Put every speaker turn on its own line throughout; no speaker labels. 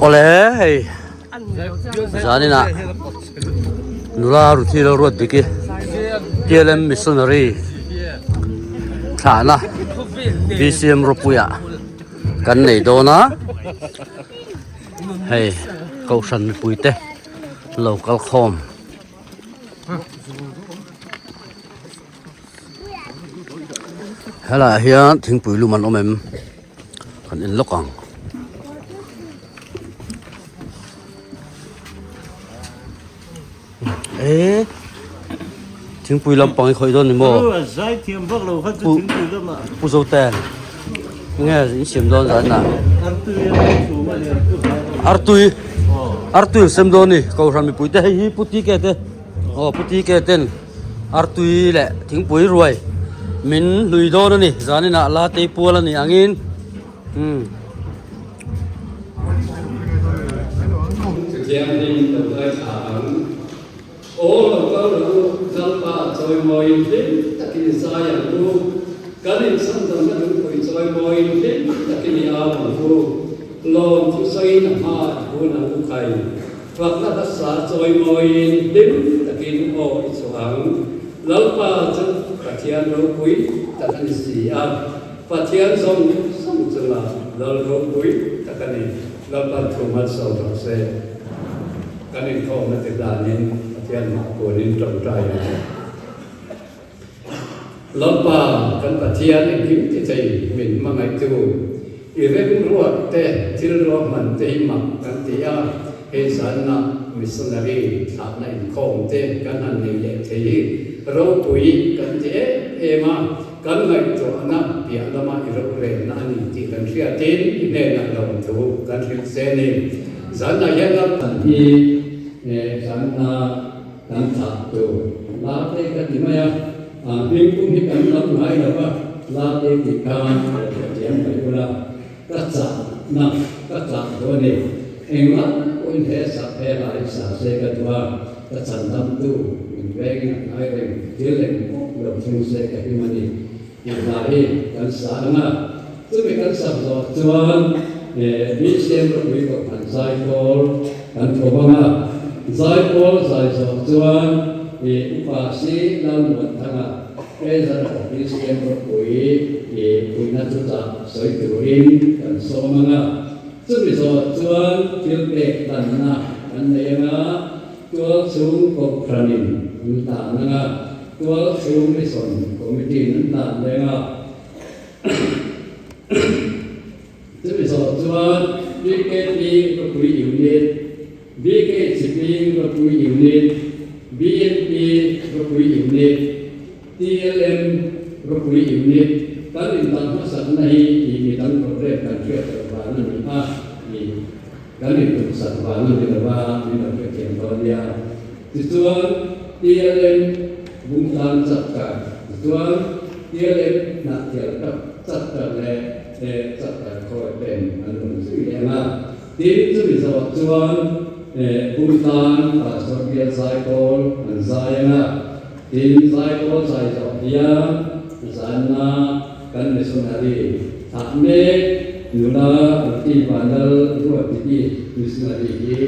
Awle hei zaninah nula Ruthi lo ruat dik i TLM Missionary thlahna BCM Ropuia kan nei dawn a hei kohhran mipui te lo kal khawm. Helaiah hian thingpui lum an awm em kan en lawk ang. Eee thingpui lampang hi khawih dawn ni maw pu Zoten nge in siam dawn zan ah artui artui an sem dawn a ni kohhran mipui te hei hi pu tk te aw pu tk ten artui leh thingpui ruai min hlui dawn a ni zaninah la tei pual a nih angin umm. Chutiangin lo ngaithla ang. Aw lo kal rawh u, Lalpa chawimawiin hlim takin i zai ang u. Kan inchhandamna lungpui chawimawiin hlim takin i au ang u. Lawm thusawiin a hma i hun ang u khai. Fakna hmasa chawimawiin hlim takin aw i chhuah ang. Lalpa chu Pathian ropui tak a ni si a, Pathian zawng zawng chunga Lal ropui tak a ni. Lalpan thu malsawm rawh se. Kan inkhawmna ti danin Pathian hmah kunin tawngtai ang. Lalpa kan Pathian engkim ti thei min hmangaihtu, i remruat te thil ruahman te hi mak kan ti a, hei zanna missionary thlahna inkhawm te kan han nei leh thei hi ropui kan ti em em a, kan ngaihtuahna piah lama i rorelna a ni tih kan hriatin i hnenah lawmthu kan hrilh che ni. Zanah hian Lalpan hi zanna Kan thlah tur Late ka ti mai a, hming pum hi kan lam ngai lo va, Late tih khan ka hriathiam mai ula, ka chahna ka chah duh a ni. Engmah pawhin he sak he hla hi sa se ka duh a, ka chhandamtu min vengin a ngai reng, thil eng pawh lo thleng se ka him a ni tih hla hi kan sa ang a, chumi kan sak zawh chuan BCM ropui kohhran zaipawl kan tho vang a, zaipawl zai zawh chuan Upa Si Lalmuanthanga Treasurer BCM ropui puihna chu chah sawi turin kan sawm ang a, chumi zawh chuan thil pek hlanna kan nei ang a, tualchhung kohhranin an hlan ang a, tualchhung mission committee-in an hlan leng a. Chumi zawh chuan BKP Ropui Unit, BKHP Ropui Unit, BNP Ropui Unit, TLM Ropui Unit kan indan hmasakna hi ih midang program kan hriat loh vang a ni a, ih kan intumsak vang a ni lo a, min lo hrethiam dawn nia. Tichuan TLM Bungtlang Chapter, tichuan TLM Hnahthial Chapter leh Chapter khawi ten an rawn zui leh ang a. Tin, chumi zawh chuan Bungtlang Pastor Bial Zaipawl an zai ang a. Tin, Zaipawl zai zawh hian zanna kan missionary thlah mek nula Ruti Vanlal Ruatdiki missionary hi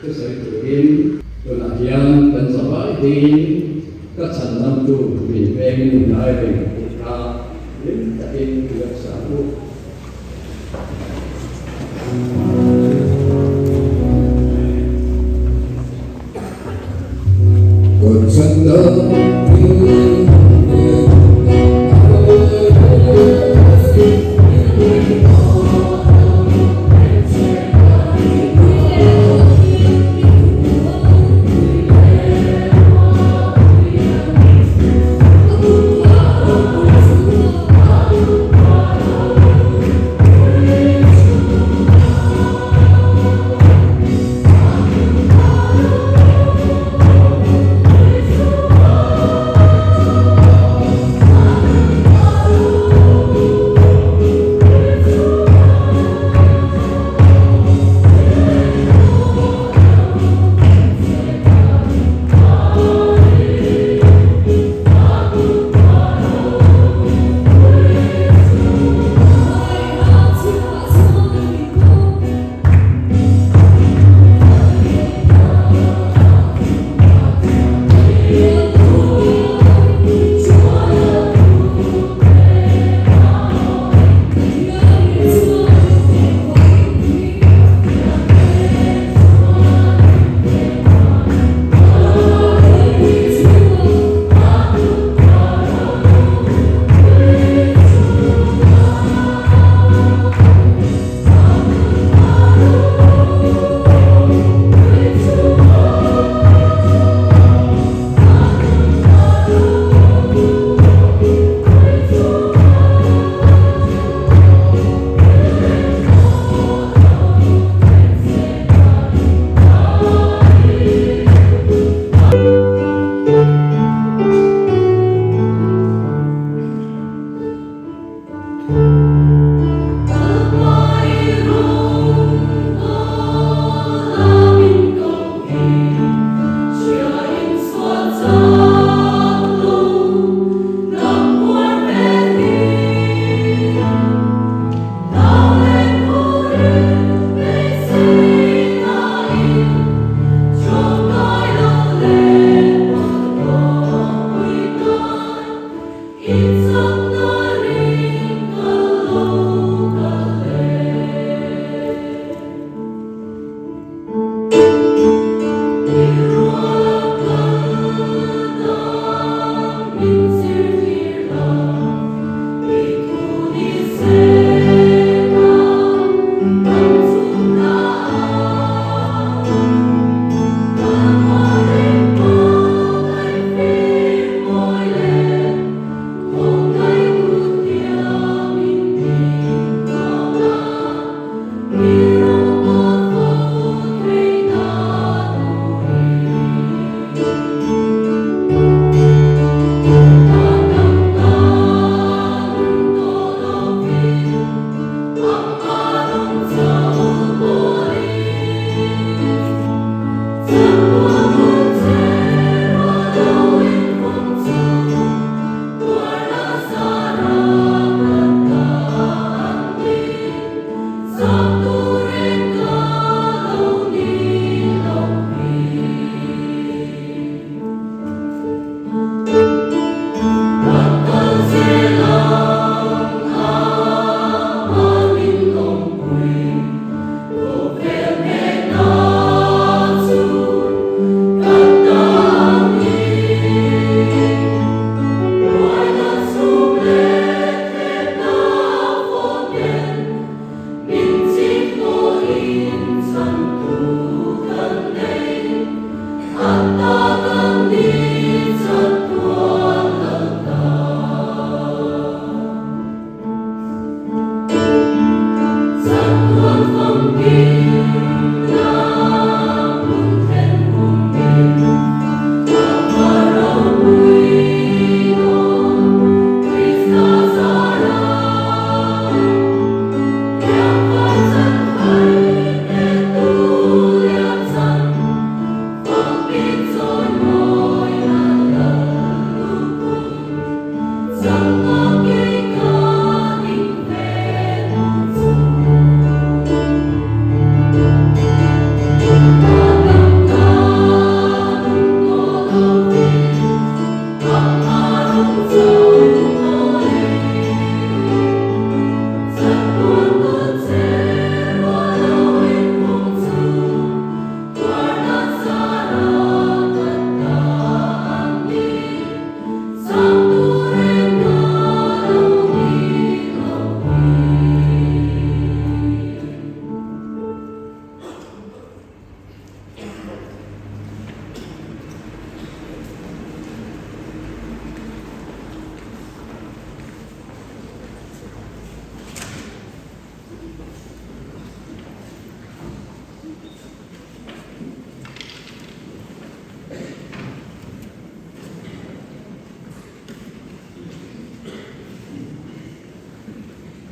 Thusawi turin tunah hian kan zavai dingin ka chhan lamtu min vengin min ngai reng tih kha hlim takin i lo sa u.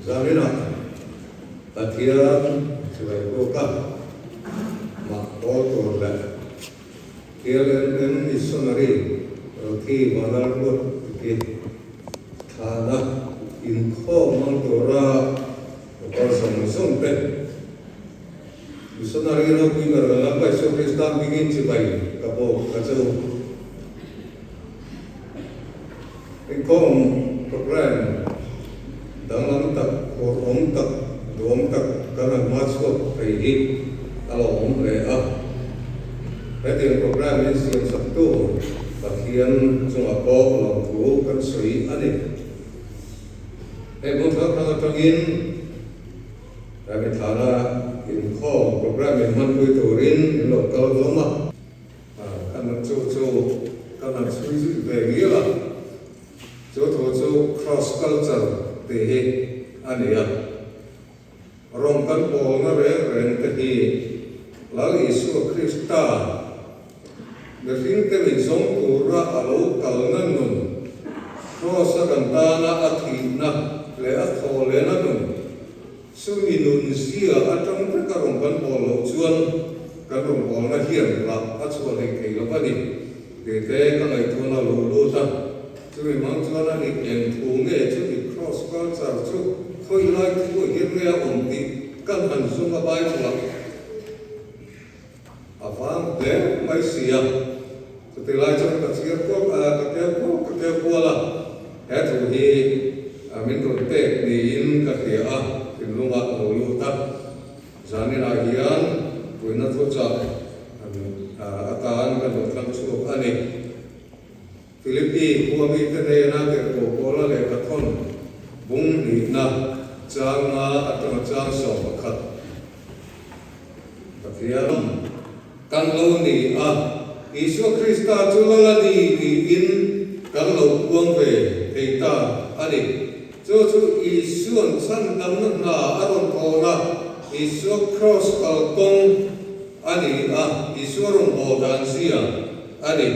Zaninah Pathian chibai buk a, mah pawl tur leh KLMM Missionary Rothi Vanlalruat Diki thlana inkhawm hmang tura motor zawng zawng te Missionary ropui ber Lalpa Isua Krista hmingin chibai ka bawk a chu. Inkhawm program danglam tak, phur awm tak, duhawm tak kan han hma chhuak thei hi a lawmawm hle a. Hetiang program in siam saktu Pathian chungah pawh lawmthu kan sawi a ni. Hei hmun hrang hrang atangin Rami Thana inkhawm program in hmanpui turin in lo kal hlawm a. Kan han chu chu kan han chhui zui ve ngial a, chu thu chu cross culture tih hi a ni a. Rawng kan pawlna reng reng te hi Lal Isua Krista mihringte min zawng tura a lo kalna nun, Cross a kan tana a thihna leh a thawhlehna nun, Chumi nun zia atang veka rawn kan bawl loh chuan kan rawn bawlna hian rah a chhuah hlei thei lo a ni. Tete ka ngaihtuahna a lo lut a, chumi hmang chuan a ni eng thu nge chumi cross culture chu khawi lai thu ah hian nge a awm tih kan han zung a Bible ah a vang hle mai si a. Chuti lai chuan ka chhiar kual ka keu kual ka keu kual a, he thu hi min rawn pek niin ka hria a, thinlungah a lo lut a. Zaninah hian puihna thuchah atan ka lo thlang chhuak a ni. Philippi khua mite hnena tirhkoh Paula lehkha thawn bung hnihna chang nga atanga chang 11. Pathian kan lo ni a, Isua Krista chu Lal a ni tiin kan lo puang ve thei ta a ni. Chu chu Isua'n chhandamna hna a rawn thawn a, Isua Kraws kalkawng a ni a, Isua rawn haw dan zia a ni.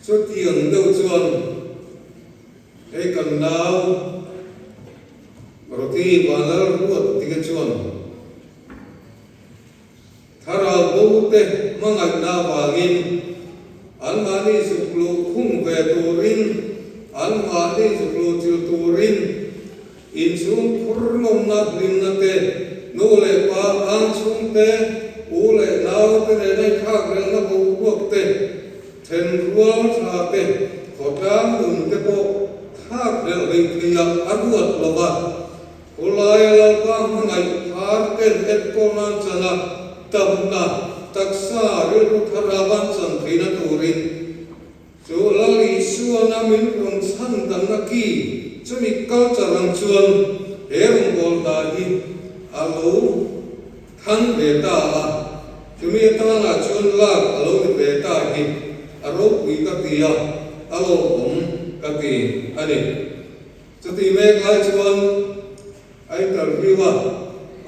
Chutiang deuh chuan hei kan nau Roti Vanlalruat tige chuan Thlarau bo te hmangaihna avangin anmahni zuk luh khung ve turin, anmahni zuk luh chilh turin inchhung phur nawmna hlimna te, nu leh pa ang chhungte, u leh nau te nena inthlak relna boruak te, thenrual tha te, khawtlang nun te pawh thlak hlelh rih theiah a ruat lo va. Khawlaia Lalpa hmangaih phar ten enkawl nan chan a, tamna, taksa, rilru thar a van chan theihna turin chu Lal Isuana min rawn chhan danna ki chumi culture ang chuan he rawngbâwl hna hi a lo thang ve ta a, chumi atânah chuan lâk a lo ni ve ta hi a ropui ka ti a, a lawmawm ka ti a ni. Chutih mek lai chuan a interview a,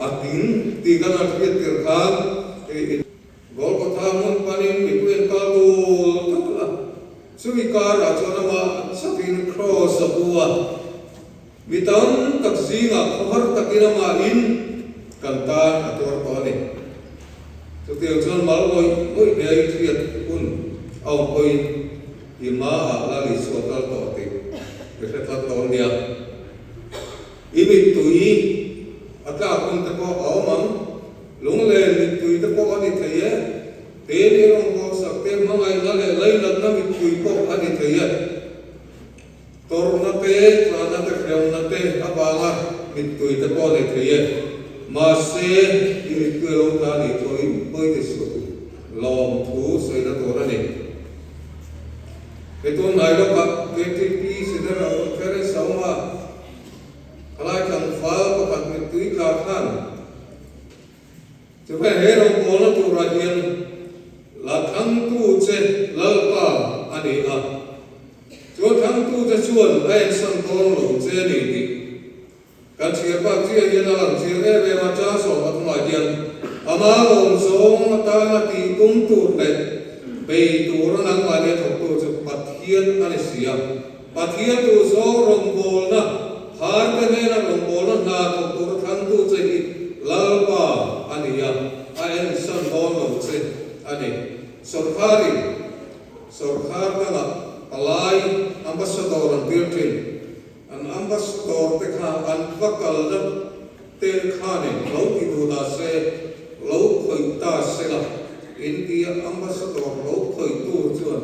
a tling tih kan han hriat tir khan hei Golgotha hmun panin mipui an kal dul dul a, chumi karah chuan amah chakin Kraws a pu a, mi tam tak zingah khawhar takin amahin kan tan a tuar tawh a ni. Chutiang chuan mal ngawih ngawih hle a inhriat hun a awm pawhin I hmaah Lal Isua kal tawh tih i hre thar dawn nia. I mittui a tlak hun te pawh a awm ang. Lunglen mittui te pawh a ni thei e. Tin, i rawngbawlsak te hmangaihna leh lainatna mittui pawh a ni thei e. Tawrhna te, tlahna te, hremna te avanga mittui te pawh a ni thei e. Mahse, i mittui a lo tla a nih pawhin pawi ti suh, lawmthu sawina tur a ni. He tunlai lawkah KTP General Conference a awm a, khalai tlangval pakhat mittui tla khan Chuve he rawngbawlna turah hian la thangtu che Lalpa a ni a, chu thangtu che chuan a ensan dawn lo che a ni tih kan chhiar bak chiah hian a lang chiang em em a, chang 13 ah hian ama lawmzawng atana tih tum tur leh bei tura nangmahni a thawktu chu Pathian a ni si a, Pathian duhzawng rawngbawlna. Phar te hnena rawngbawlna hna thawk tura thlangtu che hi Lalpa a ni a, a ensan dawn lo che a ni. Sawrkharin sawrkhar dangah palai ambassador an tir thin. An ambassador te kha an va kalna te khanin lo ti duh ta se, lo khawih ta se la, India ambassador lo khawihtu chuan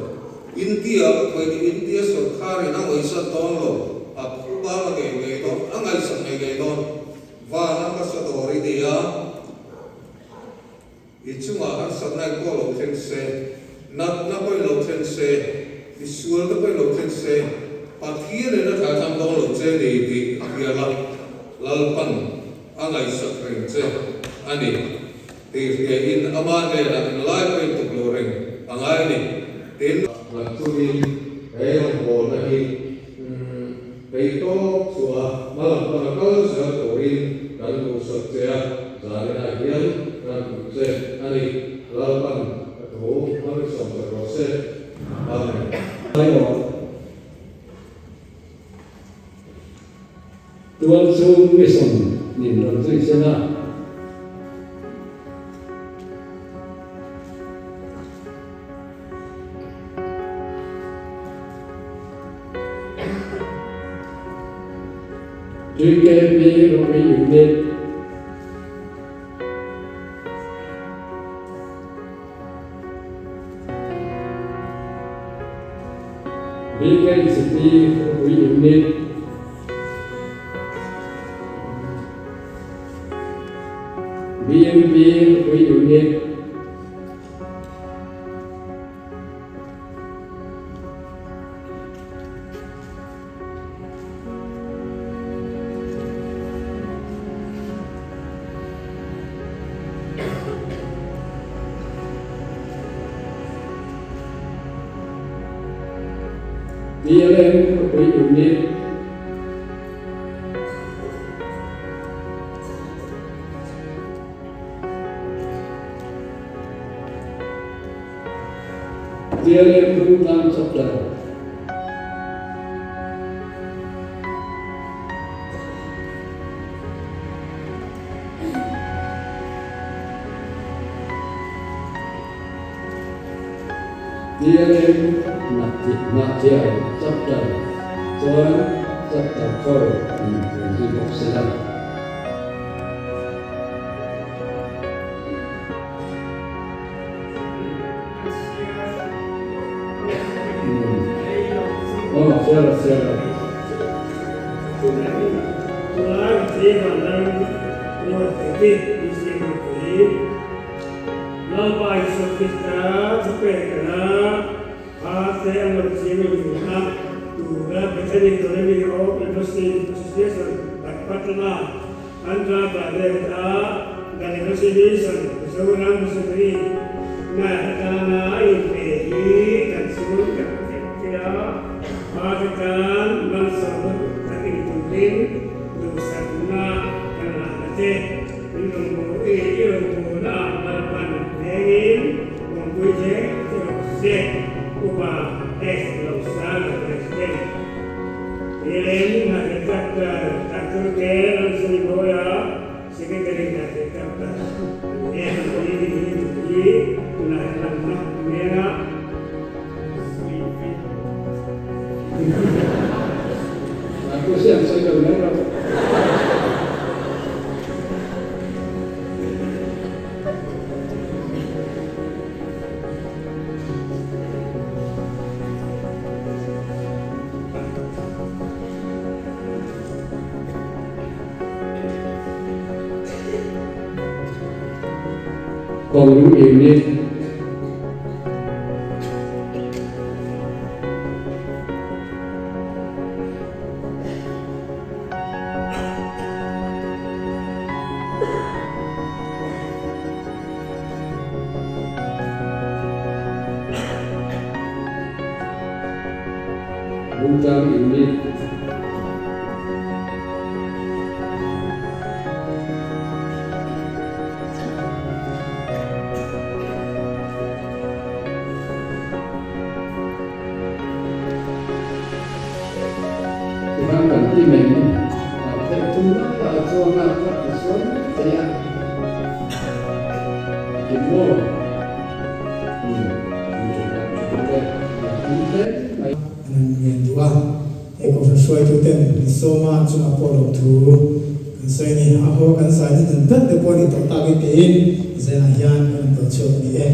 India a khawih ni India sawrkharin a ngaihsat dawn lo, a phu bal a ngei ngei dawn, a ngaihsak ngei ngei dawn. Van ambassador i ni a. I chungah harsatna eng pawh lo thleng se, natna pawhin lo thleng se, i sualte pawhin lo thleng se, Pathianin a thlaithlam dawn lo che ni tih a hria la, Lalpan a ngaihsak reng che a ni tih hriain ama hnenah englai pawhin tuk lo reng a ngai a ni. Tin. Naktumin he rawngbawlna hi Theihtawp chhuah hmalam pana kal zel turin kan duhsak che a, zaninah hian kan hmuh che a ni. Lalpan a thu hmangihsawm tak rawh se. Amen.
Tualchhung mission nin rawn zui sen a. GKP Ropui Unit BKCP Ropui Unit BMP Ropui Unit BLM Khawpui Unit BLM Bungtlang Chapter BLM Hnahthial Chapter chuan Chapter 4 in rawn zui bawk sela.
Andhra Pradesh a University Mizoram Missionary na atana inpe hi kan chhung tak vek che a, Pakistan malsawmna tak in turin duhsakna kan ngah ta che. In rawngbawh i i rawngbawhna ah Lalpan vengin awmpui che che rawh se. Upa S. Losanga President. Helen Hnathawh Doctor K. Ramsingbawiha Secretary Hnathawh Doctor an ni e. Hi hi hi tunah hian lan hmak mek a.
Aku siang sawi lo mai rawh. Kawng Unit Bungtlang Unit Tikhang kan ti mai. maw? Mai.
An han ngen duh a, he kohhran hruaituten min sawm a, chungah pawh lawmthu kan sawi a ni. A haw kan zai na nun ber te pawh a ni tawh tak i tiin zanah hian kan rawn tawh chhuak a ni e.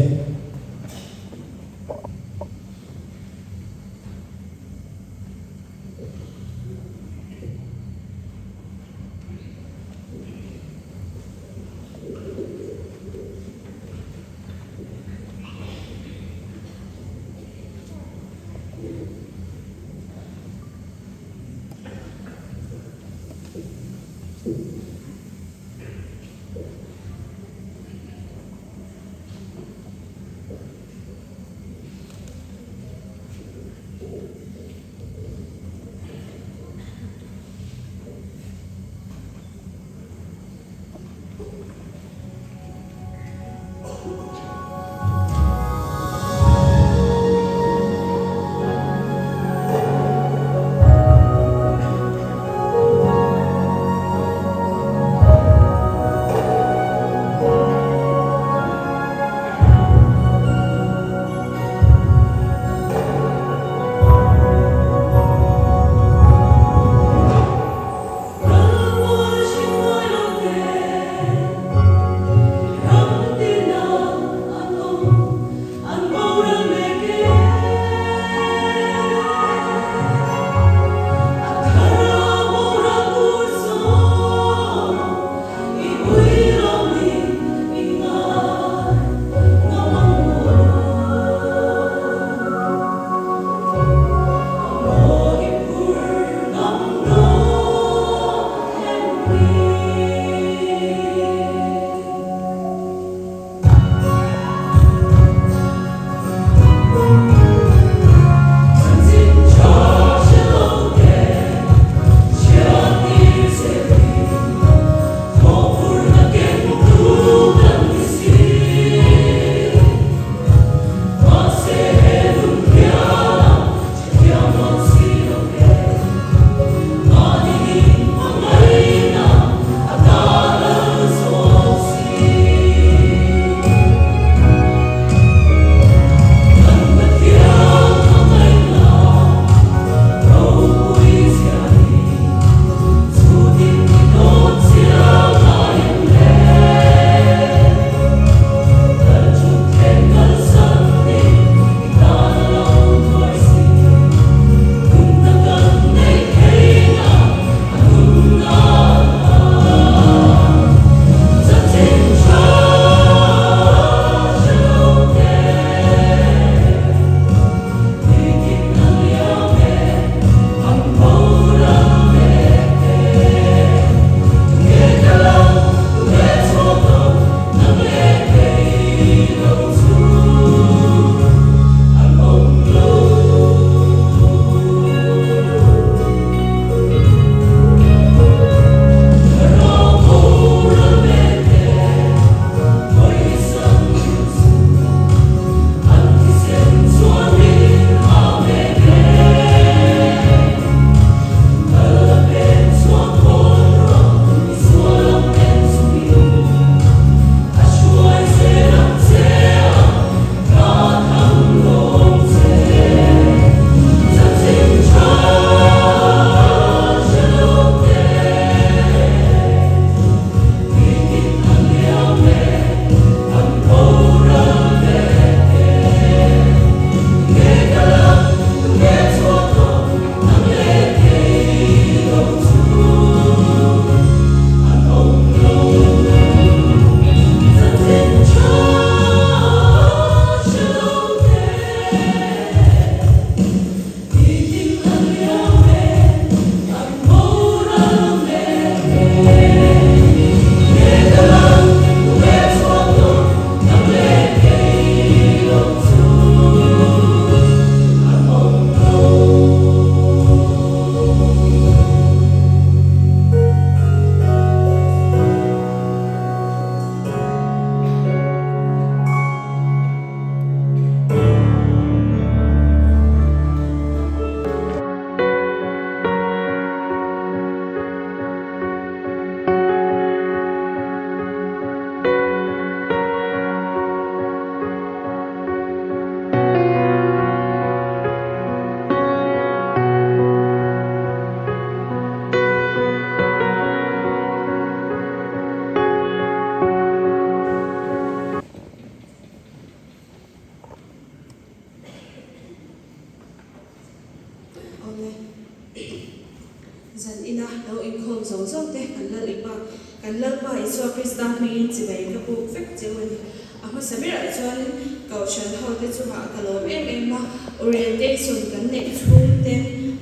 zawng zawng te kan Lal Ipa, kan Lalpa Isua Krista hmingin chibai ka puk vek cheu a ni. A hmasa berah chuan Kohhran hote chungah ka lawm em em a, orientation kan neih chhung te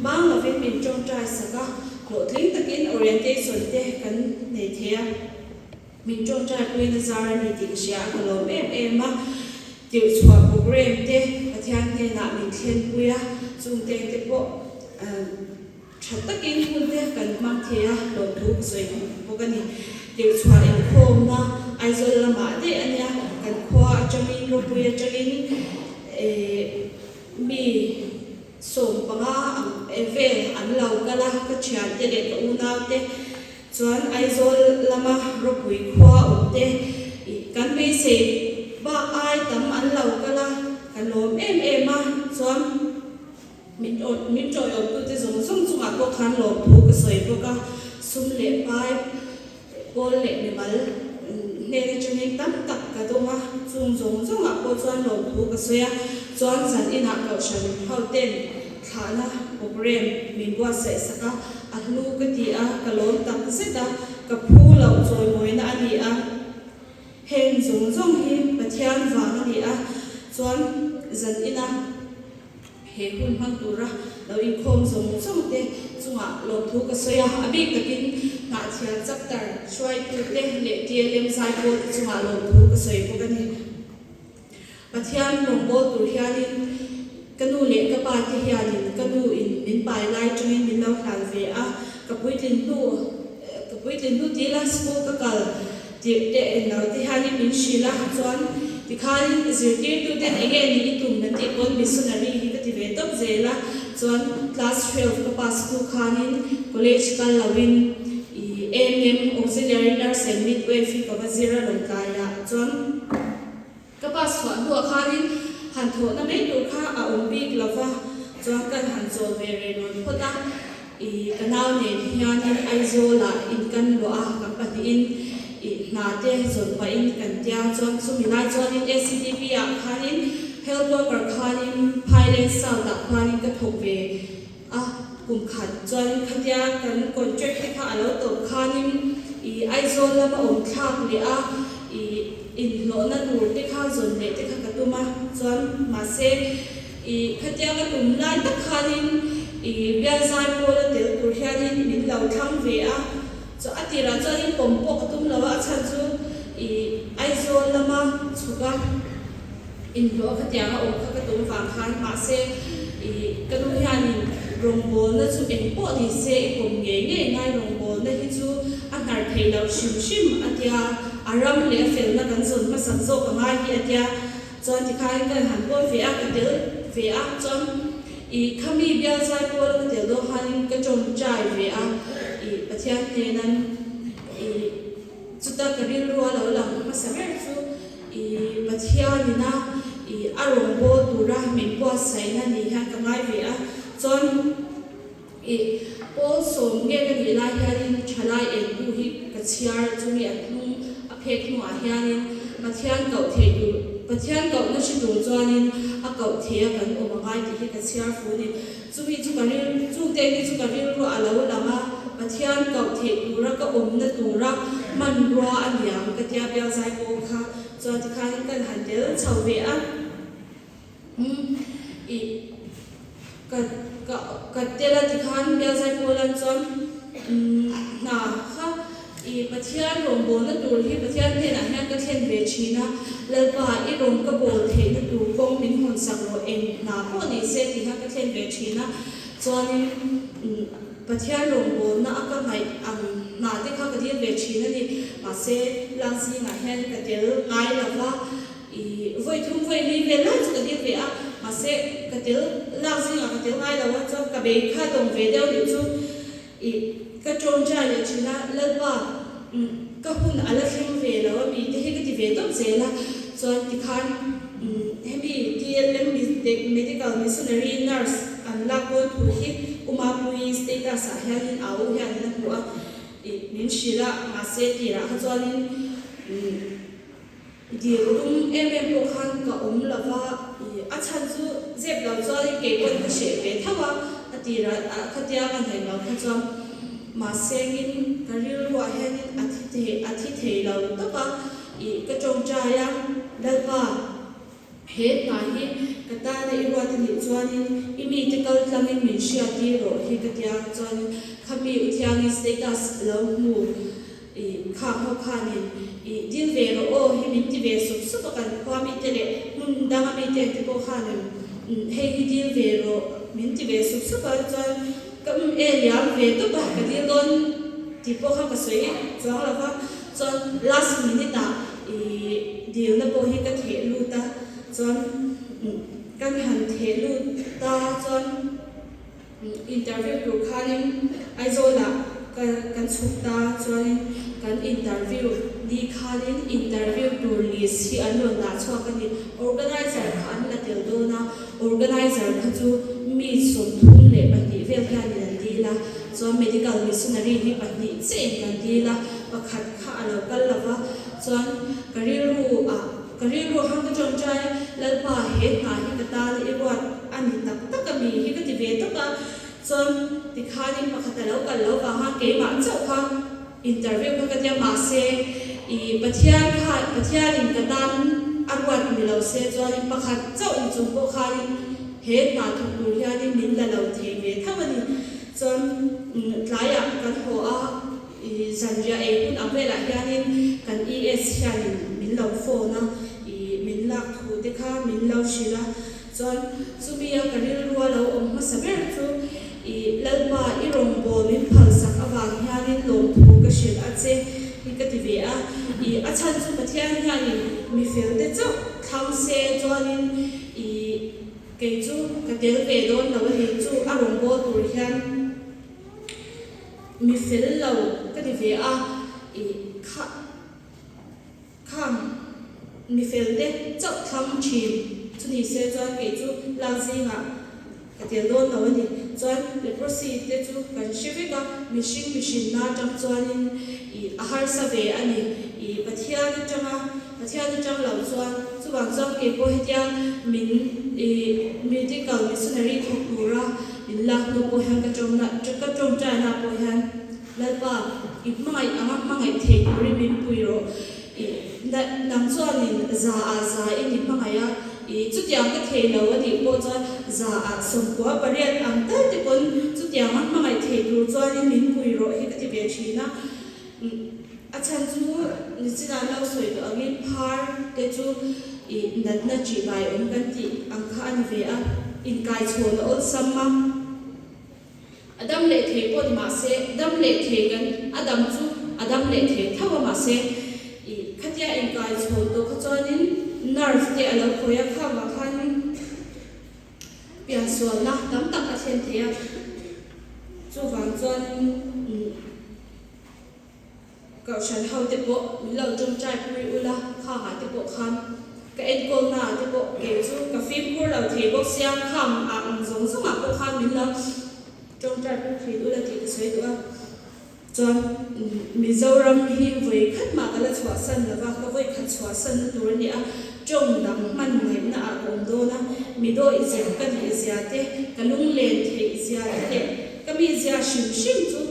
mang lovin min tawngtai sak a, hlawhtling takin orientation te kan nei thei a. Min tawngtai puina zar a ni tih ka hria a, ka lawm em em a. Tirhchhuah programme te Pathian hnenah min thlenpui a, chungte te pawh tha takin hun te kan hmang thei a, lawmthu ka sawi bawk a ni. Tirhchhuah inkhawmna Aizawl lamah daih a nia, kan khua atangin ropui atangin mi 15 ang vel an lo kal a, ka thiante leh ka unaute Chuan Aizawl lama ropui khua awm te kan beisei bak ai tam an lo kal a, ka lawm em em a, chuan min min tawiawmtute zawng zawng chungah pawh khan lawmthu ka sawi bawk a, sum leh pai pawl leh mimal hnen atangin tam tak ka dawng a, chung zawng zawngah pawh chuan lawmthu ka sawi a, chuan zan inah kohhran ho ten thlahna programme min buatsaih sak a. A hlu ka ti a, ka lawm tak zet a, ka phu loh chawimawina a ni a. Heng zawng zawng hi Pathian vang a ni a, chuan zan ina he hun hmang tura lo inkhawm zawng zawng te chungah lawmthu ka sawi a, a bik takin Hnahthial chapter hruaitute leh TLM zaipawl te chungah lawmthu ka sawi bawk a ni. Pathian rawngbâwl tur hianin ka nu leh ka pa te hianin ka nu in min pai lai tangin min lo hlan ve a, ka puitlin hnu ka puitlin hnu tih ila school ka kal tirh te englo te hianin min hrilh a, chuan tikhanin zirtirtu ten enge ni i tum kan tih pawn missionary hi ka ti ve tawp zel a, chuan class 12 ka pass hnu khanin college kal loin i ANM auxiliary nurse and midwife hi ka va zir a lawngtlaiah chuan. Ka pa chhuah hnuah khanin han thawhna mai tur kha a awm bik lo va, chuan kan han chawl ve rei rawn phawt a. Ih, ka nau nen hianin Aizawlah in kan luah a, kan pahnihin ih hna te zawn pahin kan tia, chuan chumi lai chuanin ACDP ah khanin health worker khanin Phailen South ah khuanin ka thawk ve a, kum khat chuanin khatia kan contract te kha a lo tawp khanin ih Aizawl lama awm thlak leh a, ih. Inhlawhna tur te kha zawn leh te kha ka tum a, chuan mahse ih khatiang a tum lai tak khanin ih bialzai pawl a tel tur hianin min lo thlang ve a, chu a tirah chuanin pawm pawh ka tum lo a, a chhan chu ih Aizawl lama chhuk a inhlawh a khatiang a awm kha ka tum vang khan mahse ih ka nu hianin rawngbawlna chu eng pawh ni se i pawm ngei ngei ngai rawngbawlna hi chu a hnar thei lo hrim hrim a tia. A ram leh a felna kan zawn hmasak zawk a ngai hi a tia, chuan tikhain kan han pawn ve a, ka tel ve a, chuan ih khami bial zai pawl a ka tel dawn khanin ka tawngtai ve a, ih Pathian hnenan ih chuta ka rilru a lo lang hmasa ber chu ih Pathianina ih a rawngbâwl tura min buatsaihna ni hian ka ngai ve a, chuan. I pawl sawm nge ka nih lai hianin thalai engbu hi ka chhiar chumi a hnung a phek hnuah hianin Pathian koh theih tur Pathian kohna hre tur chuanin a koh thei a kan awm a ngai tih hi ka chhiar fu ni. Chumi chu ka ril chungte hi chu ka rilru a lo lang a, Pathian koh theih tura ka awmna tura hmanrua a niang ka tia bial zai pawl kha chuan tikhanin kan han tel chho ve a. Umm i ka ka ka tel a tikhan bialzai pawlan chuan umm hna kha i Pathian rawngbawlna tur hi Pathian hnenah hian ka thlen ve thin a, Lalpa i rawn ka bawl theihna tur kawng min hawn sak rawh eng hna pawh ni se tih kha ka thlen ve thin a, chuanin umm Pathian rawngbawlna a ka ngaih ang hna te kha ka dil ve thin a ni, mahse lak zingah hian ka tel ngai lo va. I vawi thum vawi li vel lai chu ka dil ve a, mahse ka tel lak zingah ka tel ngai lo a, chuan ka bei kha dawng ve deuh nih chu i ka tawngtai leh thin a, Lalpa umm ka hun a la thleng ve lo a mi te hi ka ti ve tawp zel a, chuan tikhan umm hemi TLM Medical Missionary Nurse an lak dawn thu hi Umapui status ah hianin au hianin a hmu a, i min hrilh a, mahse tirah kha chuanin umm. Dil tum em em pawh khan ka awm lo va, i a chhan chu zep lo chuanin kei pawn ka hreh ve tho a, a tirah khatia ka hnaih lo kha chuan mahsengin. ka rilruah hianin a thi thei a thi thei lo tawp a, ih ka tawngtai a, Lalpa, he hna hi ka tana i ruat a nih chuanin i mite kal tlangin min hria tir rawh hi ka tia, chuanin khami u thiangin status lo hmu ih khang ho khanin ih dil ve rawh aw hi min ti ve sup sup a, kan khua mite leh hmun danga mite te pawh khanin hei hi dil ve rawh min ti ve sup sup a, chuan Ka um e liam ve tawp a, ka dil dawn tih pawh kha ka sawi chuang lo va, chuan last minute ah i dilna pawh hi ka theh lut a, chuan kan han theh lut ta chuan interview tur khanin Aizawl ah ka kan chhuk ta, chuanin kan interview ni khanin interview tur list hi an rawn dah chhuak a ni, organizer kha an la tel dawn a. Organizer kha chu mi 32 vel hianin an dil a, chuan medical missionary hi pahnih chiahin kan dil a, pakhat kha a lo kal lo va, chuan ka rilru ah ka rilru ah khan ka tawngtai Lalpa he hna hi ka tan i ruat a ni tak tak a mi hi ka ti ve tawp a, chuan tikhanin pakhat a lo kal lo vang a keimah chauh kha Interview kha ka tia mahse i Pathian kha Pathianin ka tan a ruat ni lo se chuanin pakhat chauh ni chung pawh khanin he hna thawk tur hianin min la lo thei ve tho a ni. Chuan tlaiah kan haw a i zanriah ei hun ang velah hianin kan ES hianin min lo phone a i min lak thu te kha min lo hrilh a Chuan chumi a ka rilrua lo awm hmasa ber chu i Lalpa i rawngbâwl min phalsak avang hianin lawmthu ka hrilh a che hi ka ti ve a. I a chhan chu Pathian hianin mi felte chauh thlang se chuanin i kei chu ka tel ve dawn lo a ni chu a rawngbâwl tur hian mi fel lo ka ti ve a. I kha. Khang mi fel te chauh thlang thin chu ni se chuan kei chu lak zingah ka tel dawn lo a ni. Chuan leprosy te chu kan hre vek a, mihring mihrinna atang chuanin ih a harsa ve a ni. Ih Pathian atanga Pathian atang lo chuan chuvang chuan kei pawh hetia min ih medical missionary thawk tura min lak hnu pawh hian ka tawngna ka tawngtaina pawh hian Lalpa, i hmangaih anga hmangaih thei turin min pui rawh. I nang chuanin za ah za in i hmangaih a, i chutiang ka thei lo a nih pawh chuan za ah 98 ang tal te pawn chutianga hmangaih thei tur chuanin min pui rawh hi ka ti ve thin a. A chhan chu nichinah lo sawi tawh angin phar te chu i natna ṭihbai awm kan tih ang kha a ni ve a, inkaichhawn a awlsam a. A dam leh thei pawh ni mahse, dam leh thei kan a dam chu a dam leh thei tho a mahse i khatia inkai chho tawh kha chuanin nerve te a lo khawi a, khang vang khanin piansualna tam tak a thlen thei a, chuvang chuanin Kohhran ho te pawh min lo tawngtai pui ula, khangah te pawh khan ka enkawlna ah te pawh kei chu ka fimkhur lo thei bawk sia, khang ah ang zawng zawng ah pawh khan min lo tawngtai pui thin ula tih ka sawi duh a. Chuan Mizoram hi vawi khat mah ka la chhuahsan lo va, ka vawi khat chhuahsan na tur a ni a, tawng dang hman ngaihna ah ka awm dawn a, mi dawi zia ka nih zia te, ka lunglen theih zia te leh ka mi zia hrim hrim chu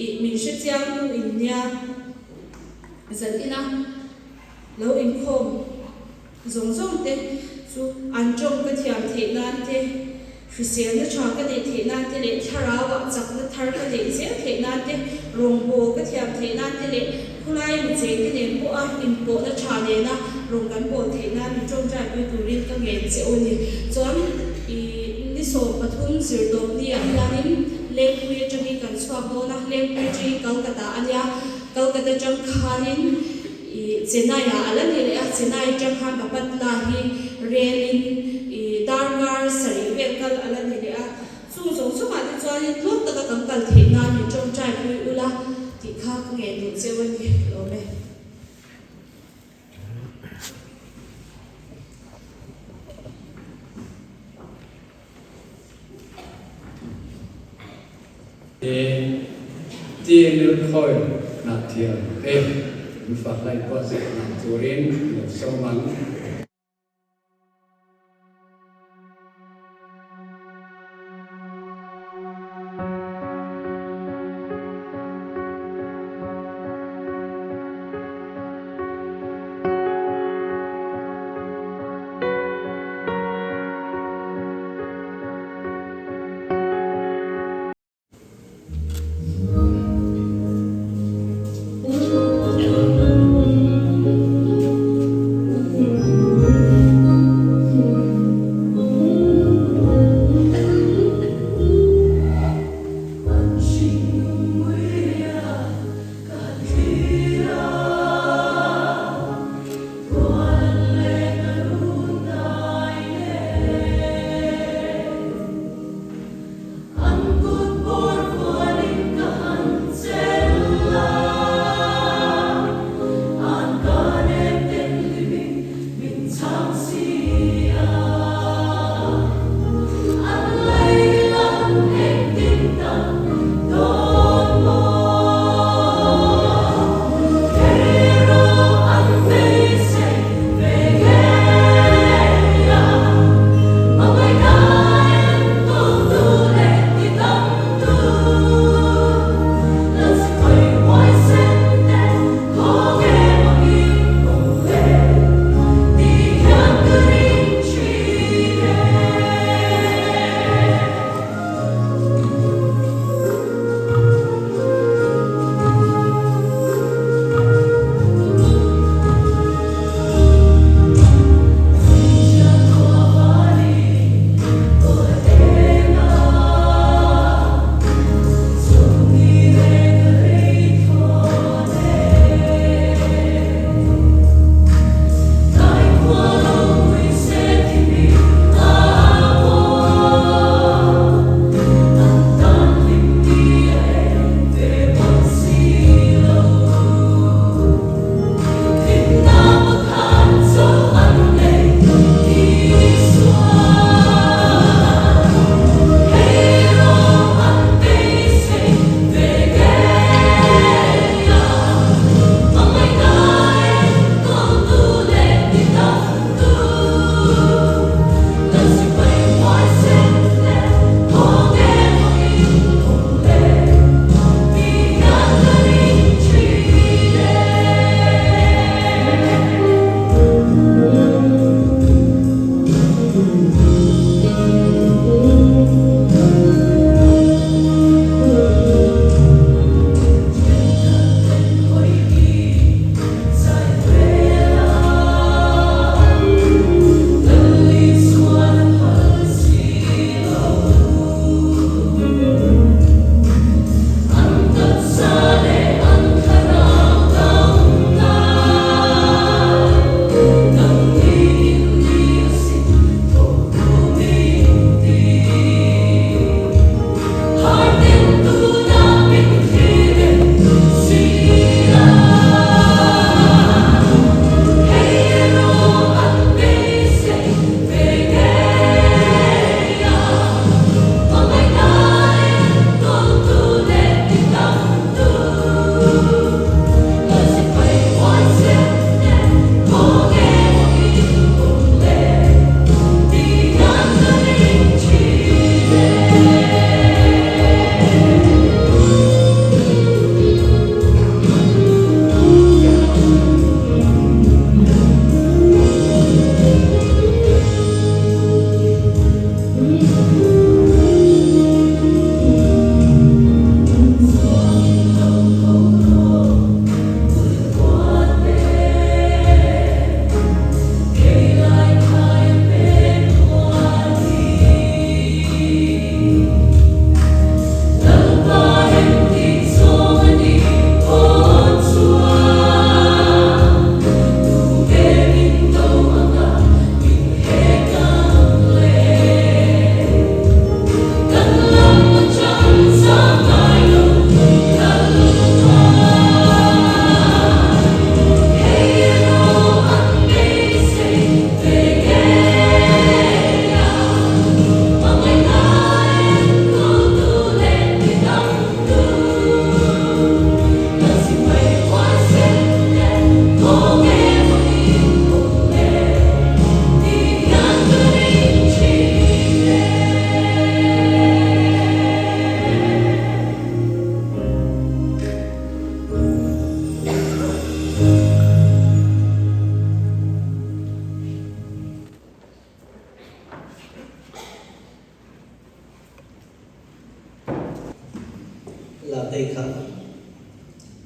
Ih min hre chiang hnu in nia zan ina lo inkhawm zawng zawng te chu an tawng ka thiam theih nan te, hriselna tha ka neih theih nan te leh thlarau ah chakna thar ka neih zel theih nan te, rawngbâwl ka thiam theih nan te leh khulai mi cheng te nen pawha inpawhna tha nena rawn kan bawl theih nan mi tawngtai pui turin ka ngen che u ni. Chuan ih ni 13 zirtawp ni ah hianin Lengpui atangin kan chhuak dawn a, Lengpui atangin Kolkata a nia, Kolkata atang khanin ih Chennai ah a la ni leh a, Chennai atang khan Bapatla hi rel in ih darkar sarih vel kal a la ni leh a, chung zawng zawngah te chuanin tluang taka kan kal theih nan min tawngtai pui ula tih kha ka ngen duh cheu a ni, ka lawm e.
Tin, khawi hnahthiam te an fak lai pawh zirna turin lo sawm ang.
La te kha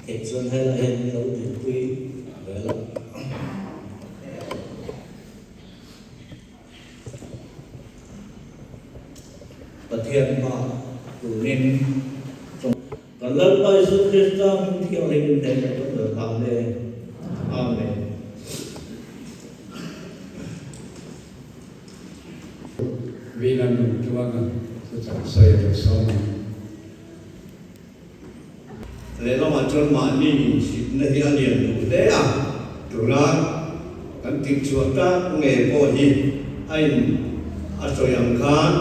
theih chuan helai hian min lo dinpui ve la. Pathian hma turin Kan Lalpa Isu Krista hming thianghlim hnenah kan rawn hlang le. Amen.
Vina nun tluanga thuchah sawi a lo sawm ang.
Lehlamah chuan mahni insitna hi a lian duh hle a, tuna.
Kan tirhchhuah tak nge pawh hi a in a sawi ang khan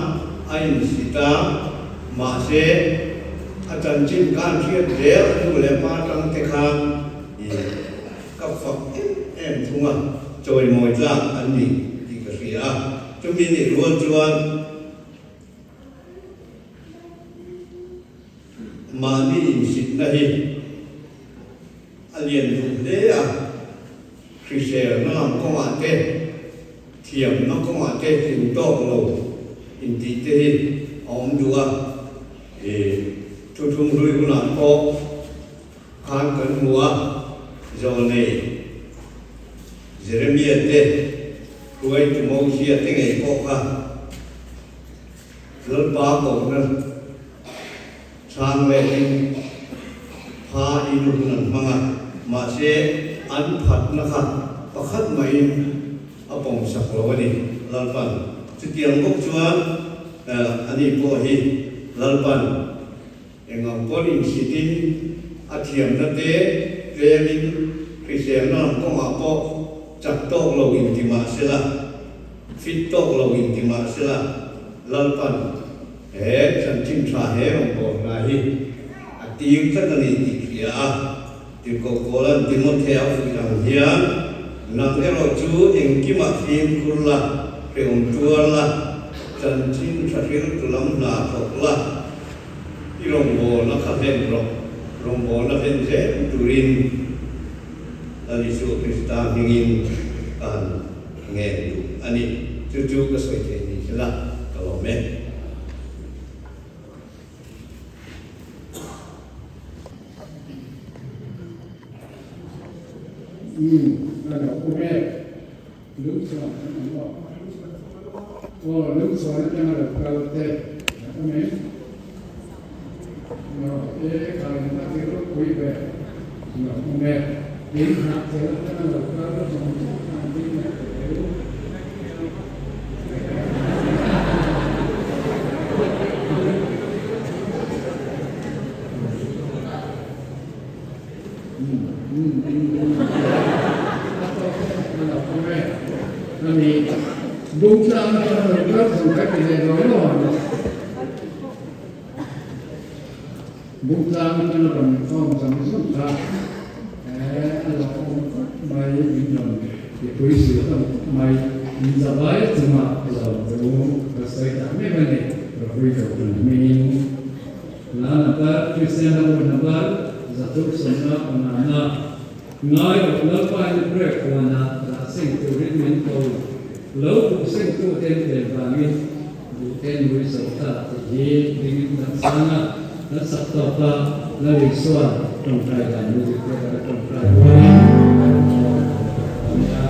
a insit a, mahse a chanchin khan hriat zel a nu leh pa tang te khan i ka fak em em thung a, chawimawi tlak an ni tih ka hria a, chumi nih rual chuan mahni insitna hi a lian duh hle a. Hriselna lam kawngah te, thiamna kawngah te tling tawk lo intih te hi a awm duh a. I thuthlung hlui hunah pawh khan kan hmu a, Zawlnei Jeremia te, hruaitu Mosia te ngei pawh kha Lalpa kohna Chhang lehin pha in hun an hmang a, mahse an phatna kha pakhat mahin a pawmsak lo a ni Lalpan. Chutiang bawk chuan ani pawh hi Lalpan eng ang pawn insitin a thiamna te tlemin hriselna lam kawngah pawh chak tawk lo inti mahsela, fit tawk lo inti mahsela Lalpan He chanchin tha he rawngbawlna hi a tir tlat a ni tih hria a, Tirhkoh Paula'n Timothea fuih ang hian, Nang erawh chu engkimah fimkhur la, hrehawm tuar la, chanchin tha hriltu lam hna thawk la, i rawngbawlna kha hlen rawh, rawngbawlna hlen zel turin Lal Isua Krista hmingin ka han ngen duh a ni. Chu chu ka sawi thei ni sela ka lawm e.
Umm ka lo awm e. Lungchhuan an awm aw. Aw lungchhuan atanga lo kal te an awm em? Lo e khain a ti ropui ve. Lo awm e. Tin hnahthel atanga lo kal zawng zawng khan ding leh teh u. Bungtlang atanga rawn khawm zawng zawng kha a lo awm khawp mai min rawn mipui zir hlawm khawp mai in zavai chungah lo thu ka sawi tak meuh a ni Ropui Kohhran hmingin. Hla number, Kristian ram u number 370 na ngai rawh Lalpain break huanah dah seng turin min ko lo duh sengtu ten tel vangin duh ten mui zo ta tih hi dingin kan sang a, kan sak tawk a, Lal Isua tawngtai dan music theatre a tawngtai rualin kan tawk a nia.